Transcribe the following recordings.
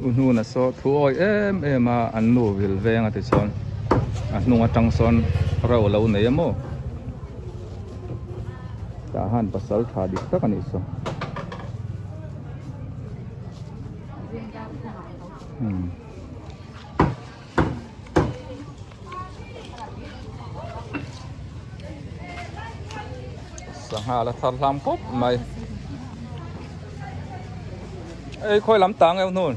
U hnuna saw thu awi em em a an nu vil veng a ti chuan a hnung atang sawn ro a lo nei a maw tah han pasal tha dik tak a nih saw umm. Sangha la thar hlam khawp mai ei khawi lam tang eu hnun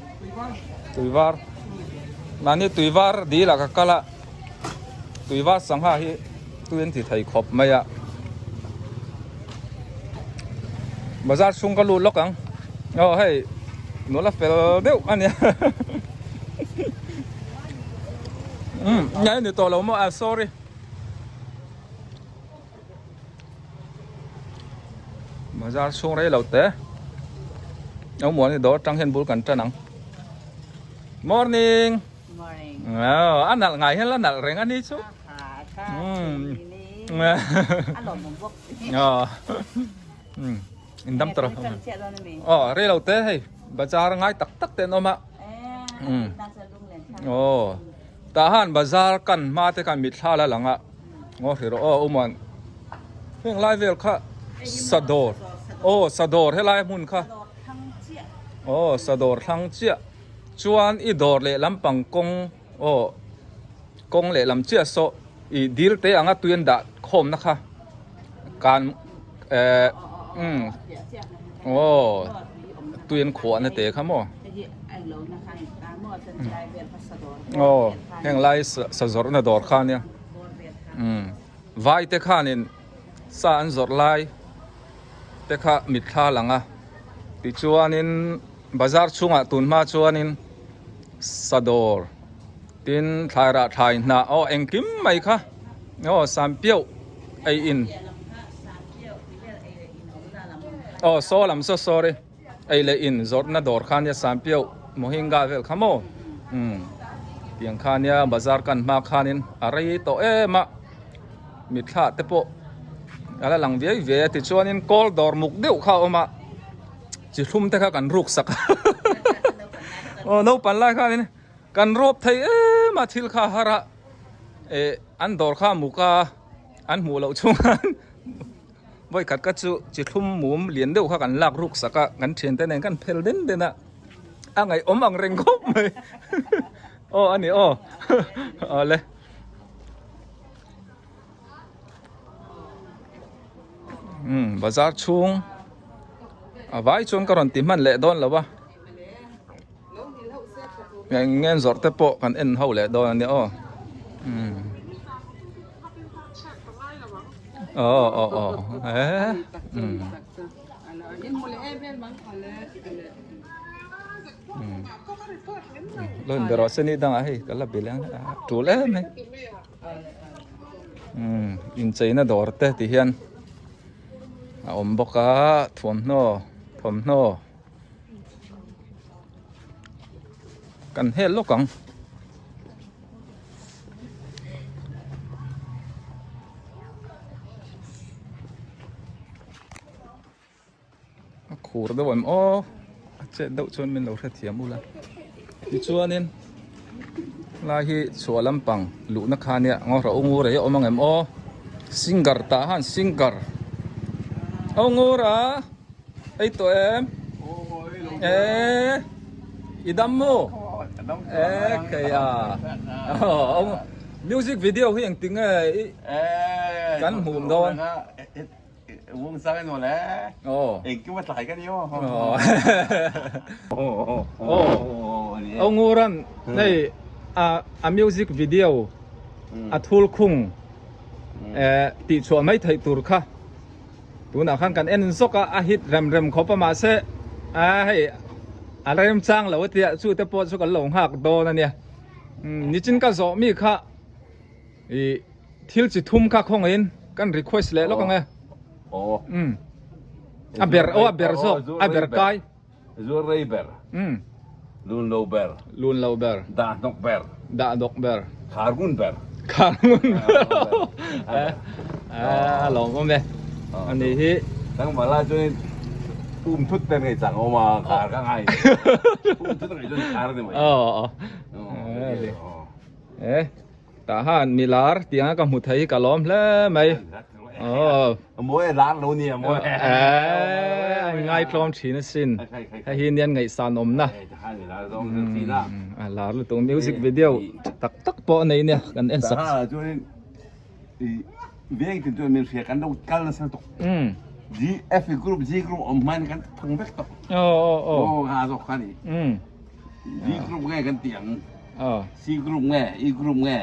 tuivar mahni tuivar dil ah ka kal a tuivar sangha hi tui an ti thei khawp mai a bazar chhung ka lut lawk ang aw hei nula fel deuh a nia umm ngai ni tawh lo maw ah sorry bazar chhung rei lo te eng muan hi dawr atang hian bul kan tan ang morning Morning. A nalh ngai hian la nalh reng a ni chu. In dam tawh. Aw rei lo te hei bazar ngai tak tak te an awm a. Aw tah han bazar kan hma te khan mitthla la lang a. Ngaw hre rawh aw uman heng lai vel kha sadawr aw sadawr helai hmun kha aw sadawr thlang chiah. Chuan i dawr leh lampang kawng aw kawng leh lam chiah saw i dil te anga tui an dah khawmna kha kan eh umm aw tui an khuahna te kha maw aw heng lai sa zawrhna dawr kha ania umm vai te khanin sa an zawrh lai te kha mitthla lang a tichuanin. Bazar chhungah tun hma chuanin sadawr tin thlai rah thlai hnah aw engkim mai kha aw sampiauh ei in aw saw lam saw sorry ei leh in zawrhna dawr kha ania sampiauh mohinga vel kha maw umm tiang kha ania bazar kan hma khanin a rei tawh em a mitthla te pawh a la lang viai viai a tichuanin kawl dawr muk deuh kha a awm a. Chi thlum te kha kan ruk sak a aw naupang lai khanin kan rawp thei em a thil kha har a eh an dawr kha muk a an hmuh loh chhung khan vawi khat ka chu chi thlum mum lian deuh kha kan lak ruk sak a kan thian te nen kan phel den den a a ngaihawm ang reng khawp mai aw a ni aw awle. Umm bazar chhung a vai chuan ka rawn ti hman leh dawn lo a eng nge zawrh te pawh kan en ho leh dawn a nia aw umm aw aw aw eh umm lo in be rawh se ni dangah hei ka la bel ang a tul em mai. Umm incheina dawr te ti hian a awm bawk a thuamhnaw thawmhnaw kan hel lawk ang. A khur deuh em aw a chet deuh chuan min lo hrethiam ula tichuanin lai hi chhuah lampang luhna kha nia ngaw rawh u ngur ei a awm ang em aw singer tah han singer aw ngur a ei tawh em eh i dam maw eh kei a music video hi engtin nge i kan hmuh dawn. Wung sang emaw le. Aw. Engkim a tlai ka ni aw. Aw. Aw nguran hei a a music video a thul khung eh tih chhuah mai theih tur kha tunah khan kan en zawk a a hit rem rem khawp a mahse a hei a rem chang lo a tia chu te pawh chu kan lo nghak dawn a nia nichin ka zawh mi kha I thil chi thum kha khawngaihin kan request leh lawk ang e. Aw. Um. A ber aw a ber zawk a ber kai. Zuar rei ber. Um. Lun lo ber. Lun lo ber. Dah hnawk ber. Dah hnawk ber. Khar ngun ber. Khar ngun ber. A lawm awm e. Ani hi. Nangmah lai chuan. Um thut te ngei chang awm a khar ka ngai. Um thut ngei chuan khar ni mai. Aw. Eh tah han milar tiang a ka hmu thei hi ka lawm hle mai. Aw. Mawi a lar lo nia mawi. Eh a ngaitlawm thin asin. Hei hi nian ngaihsan awmna. A lar lutuk music video tak tak pawh a nei nia kan en sak. Tah chuan veng tin chuan min hria kan lo kal nasa lutuk. G F group G group awm hmain kan thang vek tawh. Aw aw aw. Aw ha zawk kha ni. D group nge kan tih ang. C group nge E group nge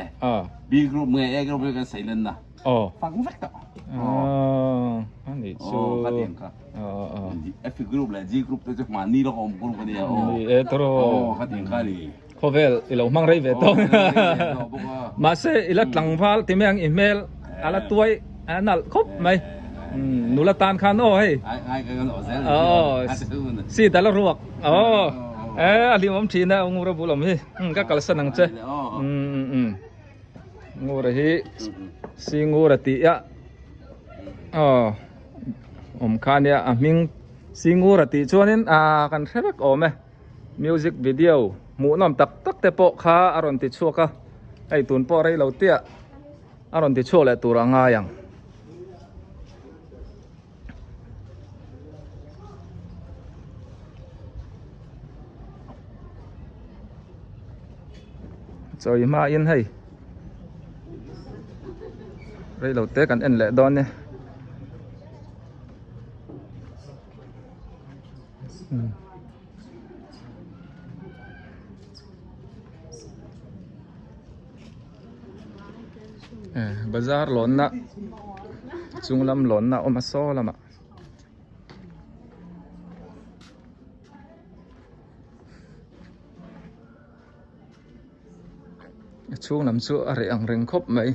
B group nge A group nge kan sawi len na. Aw. Fang vek tawh. Aw ani chu. Aw ka tiang kha. Aw aw. F group leh G group te chu mahni lawk awm group a nia aw. Ni e tawrh. Aw ka tiang kha ni. Khawvel i lo hmang rei ve tawh. Mahse i la tlangval ti mai ang i hmel a la tuai a nalh khawp mai. Nula tan khan aw hei. Aw seat a la ruak. Aw e a hlimawm thin a Ngura bul awm hi. Ka kalsan ang che. Ngura hi si Ngura tih a aw awm kha nia a hming si Ngura tih chuanin ah kan hre vek awm e. Music video hmuhnawm tak tak te pawh kha a rawn ti chhuak a, hei tun pawh rei lo tiah a rawn ti chhuak leh tur a ngai ang. Chawi hmain hei rei lo te kan en leh dawn e. Bazar lawnna chung lam lawnna a awm a saw lamah. A chhung lam chu a reh ang reng khawp mai.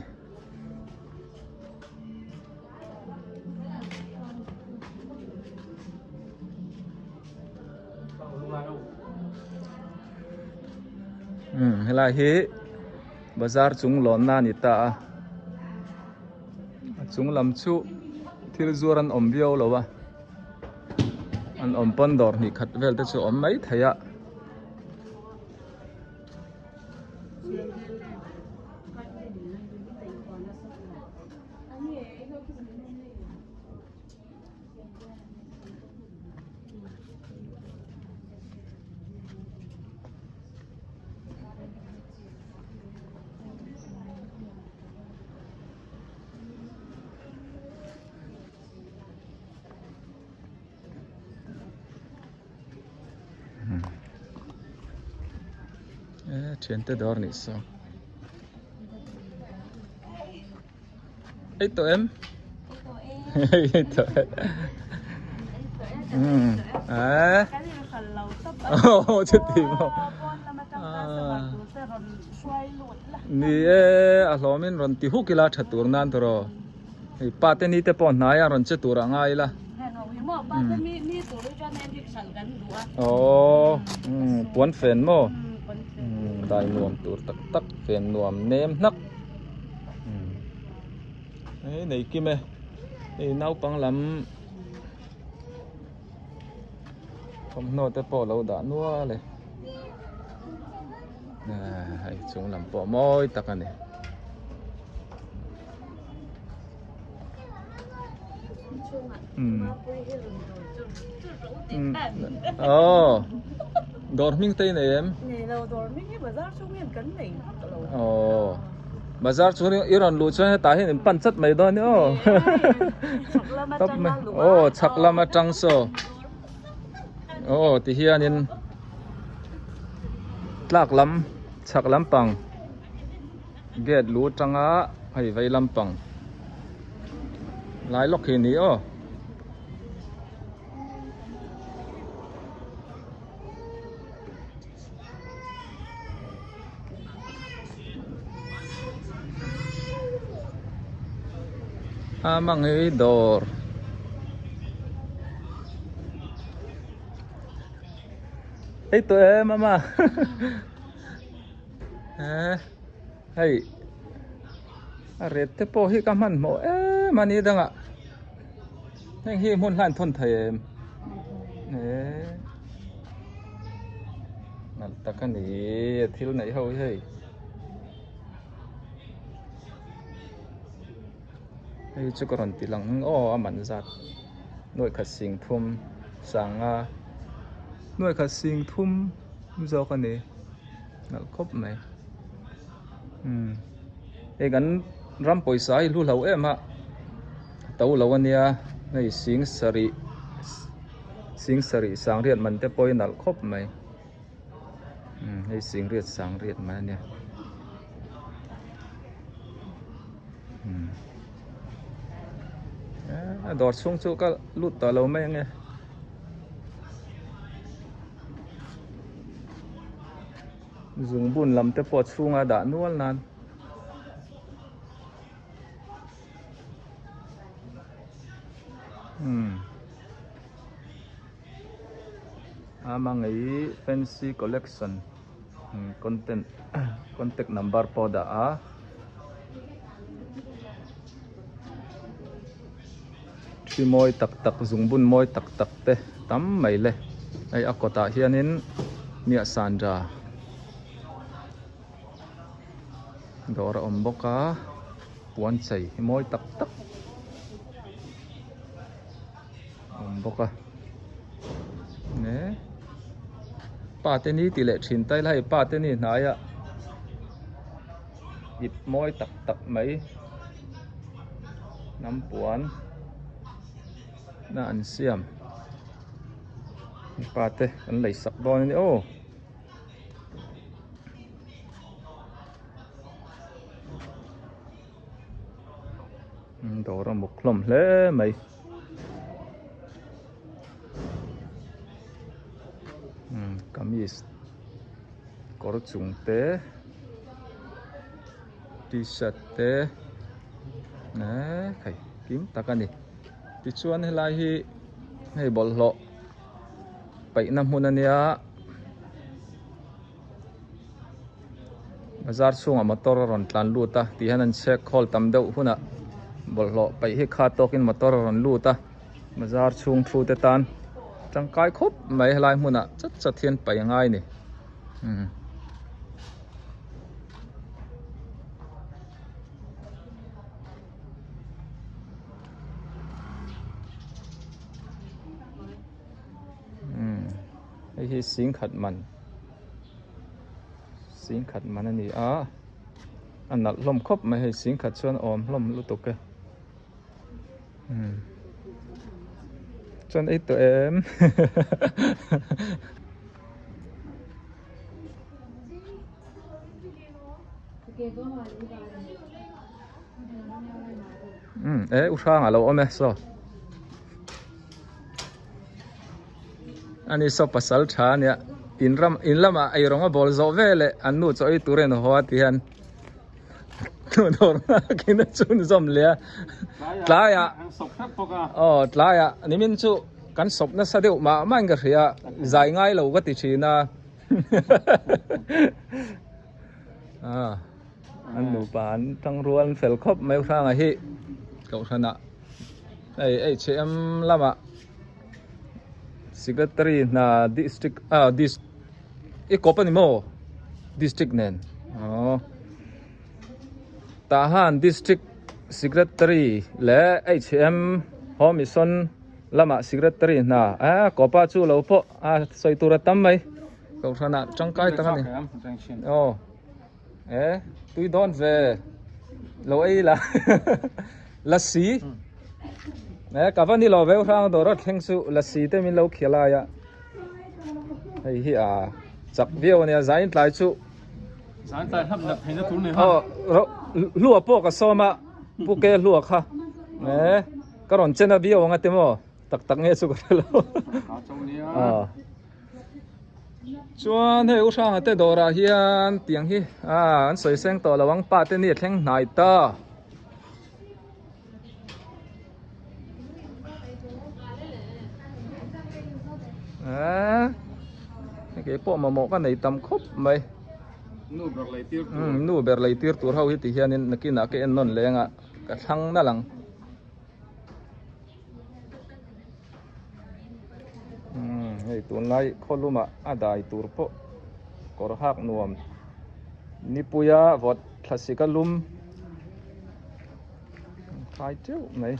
Umm helai hi bazar chung lawnna a ni ta a a chung lam chu thil zuar an awm viau lo a an awm pawn dawr hnih khat vel te chu a awm mai thei a. E thiante dawr nih saw ei tawh em ei tawh e umm a oh chuti maw ni e a hlawmin rawn ti huk ila tha tur nan tawh rawh. Hei pa te ni te pawh hnai a rawn che tur a ngai ila. Aww puan fen maw dai nuam tur tak tak fen nuam nem hnak hei nei kim e hei naupang lam thawmhnaw te pawh lo dah nual e hei chung lam pawh mawi tak a ni. Aw dawr hming te i nei em? Nei lo dawr hming hi bazar chhung hian kan nei vak lo. Aw bazar chhung i rawn luh chuan hetah hian in pan chat mai dawn ni aw. Chhak lam atang a luh a. Aw chhak lam atang saw. Aw ti hianin tlak lam chhak lampang. Gate lu atanga hei vei lampang lai lawk hi ni aw. A mang hi dawr. Ei tawh e mama. He hei a ret te pawh hi ka hmanhmawh em a ni dangah heng hi hmun hlan thawn thei em. Eee nalh tak a ni a thil neih ho hi hei. Hei chu ka rawn ti lang aw a man zat nuaih khat sing thum sanga nuaih khat sing thum zawk a ni nalh khawp mai umm hei kan ram pawisa hi hlu hlo em a to lo a nia hei sing sarih sing sarih sang riat man te pawh hi nalh khawp mai. Umm hei singriat sangriat mai a nia umm a dawr chhung chu ka lut tawh lo mai ange zungbun lam te pawh chhunga dah nual nan. Umm. Ama ngei fancy collection content contact number pawh dah a. Thi mawi tak tak zungbun mawi tak tak te tam mai le hei a kawtah hianin miah sandra dawr a awm bawk a puan chei hi mawi tak tak. Awm bawk a ne pa te ni tih leh thin ta ila hei pa te ni hnaiah ip mawi tak tak mai hnam puan na an siam pa te an lei sak dawn a ni aw. Dawr a muk hlawm hle mai. Kamis kawr chung te t-shirt te eee kim tak a ni. Tichuan helai hi hei bawlhhlawh paihna hmun a nia. Bazar chhungah motor a rawn tlan lut a tih hian an chhek khawl tam deuh hunah bawlhhlawh paih hi kha tawkin motor a rawn lut a bazar chhung thu te tan tangkai khawp mai helai hmunah chat chat hian paih a ngai a ni umm. Hei hi singkhat man singkhat man a ni a a nalh hlawm khawp mai hei singkhat chuan a awm hlawm lutuk e umm chuan ei tawh em umm e u hrang a lo awm e saw. Ani saw pasal tha ania in ram in lamah eirawng a bawl zawh vel leh an nu chaw ei tur a in haw a ti hian dawr nghakin a chhun zawm leh a tlaiah aw tlaiah nimin chu kan sawp nasa deuh mah mah in ka hria zai ngai lo ka ti thin a an nupa an tangrual an fel khawp mai hranga hi kohhranah hei H&M lamah. Secretary hna district ah dis i kawp a ni maw district nen aw tah han district secretary leh H&M home mission lamah secretary hna ah kawpa chu lo pawh a sawi tur a tam mai kohhranah tangkai tak a ni aw e tui dawn ve lo ei la lassi e ka va ni lo veu hrang dawr a thleng chu lassi te min lo khia lai a hei hi a chak viau ania zain tlai chu zain tlai hlap nat theihna tur ni aw hlua pawh ka sawm a pu ke hlua kha e ka rawn chen a viau anga te maw tak tak nge chu ka hre lo aw Chuan hei u Hranga te dawrah hian tiang hi ah an sawi seng tawh lo ang pa te ni a thleng hnai ta. Eh hei pawh mamawh ka nei tam khawp mai. Nu ber lei tir tur. Um nu ber lei tir tur ho hi ti hianin nakinah ka en nawn leng a ka thlang nalh ang. Tunlai khawlumah a dai tur pawh kawr hak nuam nipuia vawt thlasik a lum khai teuh mai.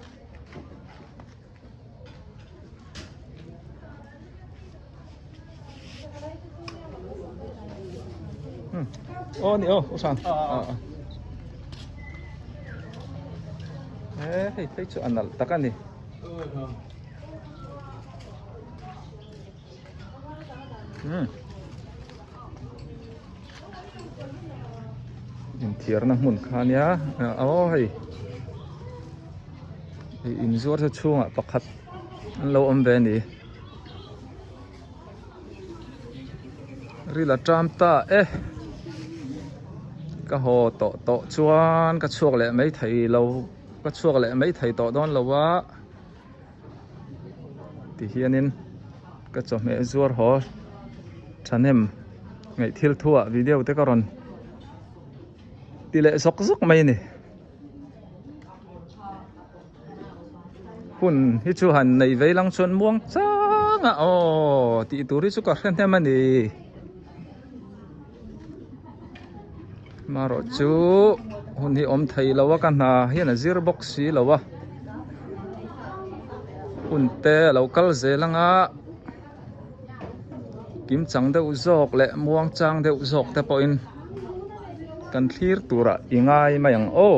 Aw ni aw u Sang. He hei phei chu a nalh tak a ni. Inthiarna hmun kha ania aw hei hei inzuar chu chhungah pakhat an lo awm ve a ni ril a ṭam ta e ka haw tawh tawh chuan ka chhuak leh mai thei lo ka chhuak leh mai thei tawh dawn lo a. Tihianin ka chawhmeh zuar haw thahnem ngaih thil thuah video te ka rawn ti leh zawk zawk mai a ni. Hun hi chu han nei vei lang chuan muang chang a aw tih tur hi chu ka hre hnem a ni. Marawh chu hun hi awm thei lo a ka hna hian a zir bawk si lo a hun te a lo kal zel anga kim chang deuh zawk leh muang chang deuh zawk te pawhin kan thlir turah i ngai mai ang aw.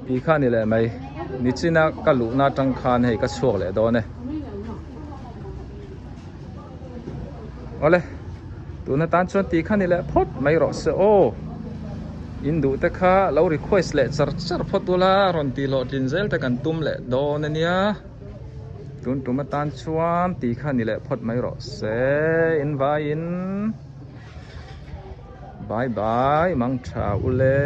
Ti kha ni leh mai nichina ka luhna atang khan hei ka chhuak leh dawn e awle tuna tan chuan ti kha ni leh phawt mai rawh se aw in duh te kha lo request leh char char phawt ula rawn tih hlawhtlin zel te kan tum leh dawn ania tun tum atan chuan ti kha ni leh phawt mai rawh se in vaiin. Bye bye mang tha ule.